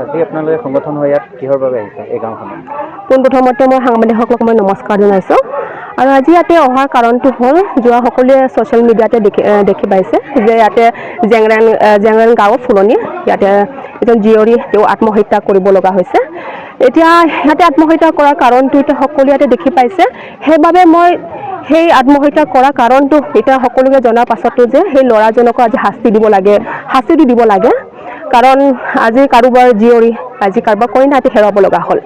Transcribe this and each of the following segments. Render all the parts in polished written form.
আজি আপোনালোকে সংগঠন হৈ ইয়াত কিহৰ বাবে আহিছে এই গাঁওখনত? পোনপ্ৰথমতে মই সাংবাদিকসকলক মই নমস্কাৰ জনাইছোঁ। আৰু আজি ইয়াতে অহাৰ কাৰণটো হ'ল, যোৱা সকলোৱে ছ'চিয়েল মিডিয়াতে দেখি পাইছে যে ইয়াতে জেংৰেন গাঁৱৰ ফুলনি ইয়াতে এজন জীয়ৰী তেওঁ আত্মহত্যা কৰিব লগা হৈছে। এতিয়া ইয়াতে আত্মহত্যা কৰাৰ কাৰণটো এতিয়া সকলোৱে ইয়াতে দেখি পাইছে। সেইবাবে মই সেই আত্মহত্যা কৰা কাৰণটো এতিয়া সকলোকে জনাৰ পাছতো যে সেই ল'ৰাজনকো আজি শাস্তি দিব লাগে, শাস্তিটো দিব লাগে। কাৰণ আজি কাৰোবাৰ জীয়ৰী, আজি কাৰোবাৰ কইনা আজি হেৰুৱাব লগা হ'ল।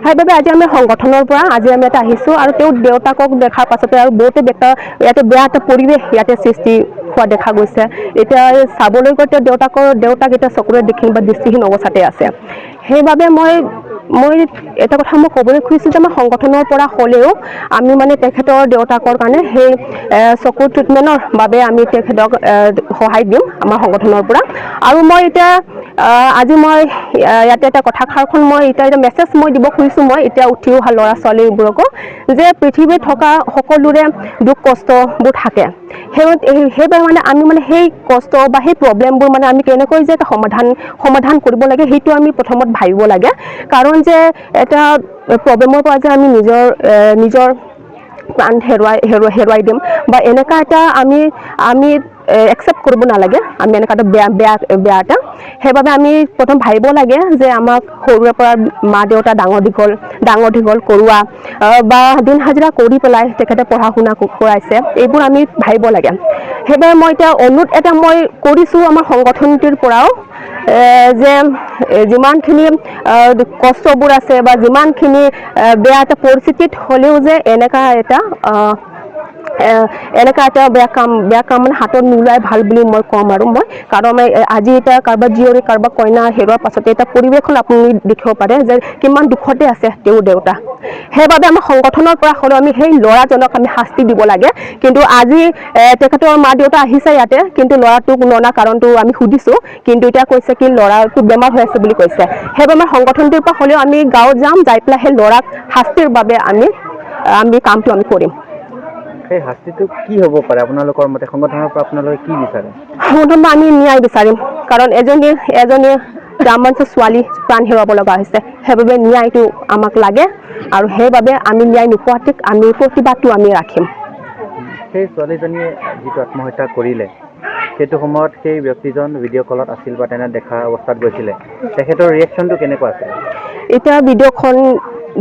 সেইবাবে আজি আমি সংগঠনৰ পৰা আজি আমি ইয়াতে আহিছোঁ। আৰু তেওঁ দেউতাকক দেখাৰ পাছতে আৰু বহুতে ইয়াতে বেয়া এটা পৰিৱেশ ইয়াতে সৃষ্টি হোৱা দেখা গৈছে। এতিয়া চাবলৈ গৈ তেওঁ দেউতাক এতিয়া চকুৰে দেখিম বা দৃষ্টিহীন অৱস্থাতে আছে। সেইবাবে মই মই এটা কথা মই ক'বলৈ খুজিছোঁ যে আমাৰ সংগঠনৰ পৰা হ'লেও আমি মানে তেখেতৰ দেউতাকৰ কাৰণে সেই চকুৰ ট্ৰিটমেণ্টৰ বাবে আমি তেখেতক সহায় দিম আমাৰ সংগঠনৰ পৰা। আৰু মই এতিয়া আজি মই ইয়াতে এটা কথাষাৰখন মই এতিয়া এটা মেছেজ মই দিব খুজিছোঁ, মই এতিয়া উঠি অহা ল'ৰা ছোৱালীবোৰকো যে পৃথিৱীত থকা সকলোৰে দুখ কষ্টবোৰ থাকে। সেইবাবে মানে আমি মানে সেই কষ্ট বা সেই প্ৰব্লেমবোৰ মানে আমি কেনেকৈ যে এটা সমাধান কৰিব লাগে সেইটো আমি প্ৰথমত ভাবিব লাগে। কাৰণ যে এটা প্ৰব্লেমৰ পৰা যে আমি নিজৰ নিজৰ প্ৰাণ হেৰুৱাই দিম বা এনেকুৱা এটা আমি আমি একচেপ্ট কৰিব নালাগে। আমি এনেকুৱা এটা বেয়া বেয়া বেয়া এটা, সেইবাবে আমি প্ৰথম ভাবিব লাগে যে আমাক সৰুৰে পৰা মা দেউতা ডাঙৰ দীঘল কৰোৱা বা দিন হাজিৰা কৰি পেলাই তেখেতে পঢ়া শুনা কৰাইছে, এইবোৰ আমি ভাবিব লাগে। সেইবাবে মই এতিয়া অনুৰোধ এটা মই কৰিছোঁ আমাৰ সংগঠনটোৰ পৰাও যে যিমানখিনি কষ্টবোৰ আছে বা যিমানখিনি বেয়া এটা পৰিস্থিতিত হ'লেও যে এনেকুৱা এটা বেয়া কাম মানে হাতত নোলাই ভাল বুলি মই ক'ম। আৰু মই কাৰণ মই আজি এতিয়া কাৰোবাৰ জীয়ৰী, কাৰোবাৰ কইনা হেৰুৱাৰ পাছতে এটা পৰিৱেশখন আপুনি দেখিব পাৰে যে কিমান দুখতে আছে তেওঁৰ দেউতা। সেইবাবে আমাৰ সংগঠনৰ পৰা হ'লেও আমি সেই ল'ৰাজনক আমি শাস্তি দিব লাগে। কিন্তু আজি তেখেতৰ মা দেউতা আহিছে ইয়াতে, কিন্তু ল'ৰাটোক ননা কাৰণটো আমি সুধিছোঁ, কিন্তু এতিয়া কৈছে কি ল'ৰাটো বেমাৰ হৈ আছে বুলি কৈছে। সেইবাবে আমাৰ সংগঠনটোৰ পৰা হ'লেও আমি গাঁৱত যাম, যাই পেলাই সেই ল'ৰাক শাস্তিৰ বাবে আমি আমি কামটো আমি কৰিম। সেই শাস্তিটো কি হ'ব পাৰে আপোনালোকৰ মতে? সংগঠনৰ পৰা আপোনালোকে কি বিচাৰে? সংগঠনৰ আমি ন্যায় বিচাৰিম। কাৰণ এজনী এজনী গ্ৰামাঞ্চল ছোৱালী প্ৰাণ হেৰুৱাব লগা হৈছে, সেইবাবে ন্যায়টো আমাক লাগে। আৰু সেইবাবে আমি ন্যায় নোপোৱাটোক আমি প্ৰতিবাদটো আমি ৰাখিম। সেই ছোৱালীজনীয়ে যিটো আত্মহত্যা কৰিলে, সেইটো সময়ত সেই ব্যক্তিজন ভিডিঅ' কলত আছিল বা তেনে দেখা অৱস্থাত গৈছিলে, তেখেতৰ ৰিয়েকশ্যনটো কেনেকুৱা আছিল? এতিয়া ভিডিঅ'খন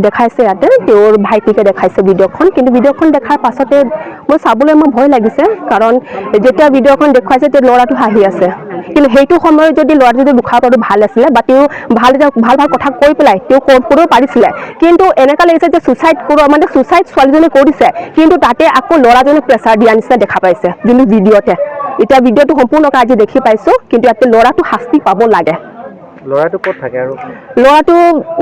দেখাইছে ইয়াতে, তেওঁৰ ভাইটিকে দেখাইছে ভিডিঅ'খন। কিন্তু ভিডিঅ'খন দেখাৰ পাছতে মই চাবলৈ মোৰ ভয় লাগিছে। কাৰণ যেতিয়া ভিডিঅ'খন দেখুৱাইছে তেতিয়া ল'ৰাটো হাঁহি আছে, কিন্তু সেইটো সময়ত যদি ল'ৰাটো যদি দুখা পোৱাটো ভাল আছিলে বা তেওঁ ভাল এটা ভাল ভাল কথা কৈ পেলাই তেওঁ কৰিব পাৰিছিলে, কিন্তু এনেকুৱা লাগিছে যে ছুইচাইড কৰোৱা মানে ছুইচাইড ছোৱালীজনী কৰিছে, কিন্তু তাতে আকৌ ল'ৰাজনে প্ৰেছাৰ দিয়া নিচিনা দেখা পাইছে যোনটো ভিডিঅ'তে। এতিয়া ভিডিঅ'টো সম্পূৰ্ণকৈ আজি দেখি পাইছোঁ, কিন্তু ইয়াতে ল'ৰাটো শাস্তি পাব লাগে। ল'ৰাটো ক'ত থাকে? আৰু ল'ৰাটো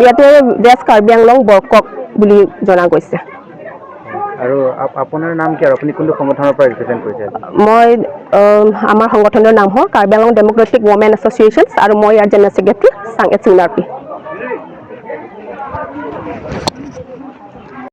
ইয়াতে ৱেষ্ট কাৰ্বি আংলং বৰকক বুলি জনা গৈছে। আৰু আপোনাৰ নাম কি আৰু আপুনি কোনটো সংগঠনৰ পৰা ৰিপ্ৰেজেণ্ট কৰিছে? মই আমাৰ সংগঠনৰ নাম হ'ল Karbi Anglong democratic women association আৰু মই ইয়াৰ জেনেৰেল ছেক্ৰেটাৰী চাংএট চিনাৰপি।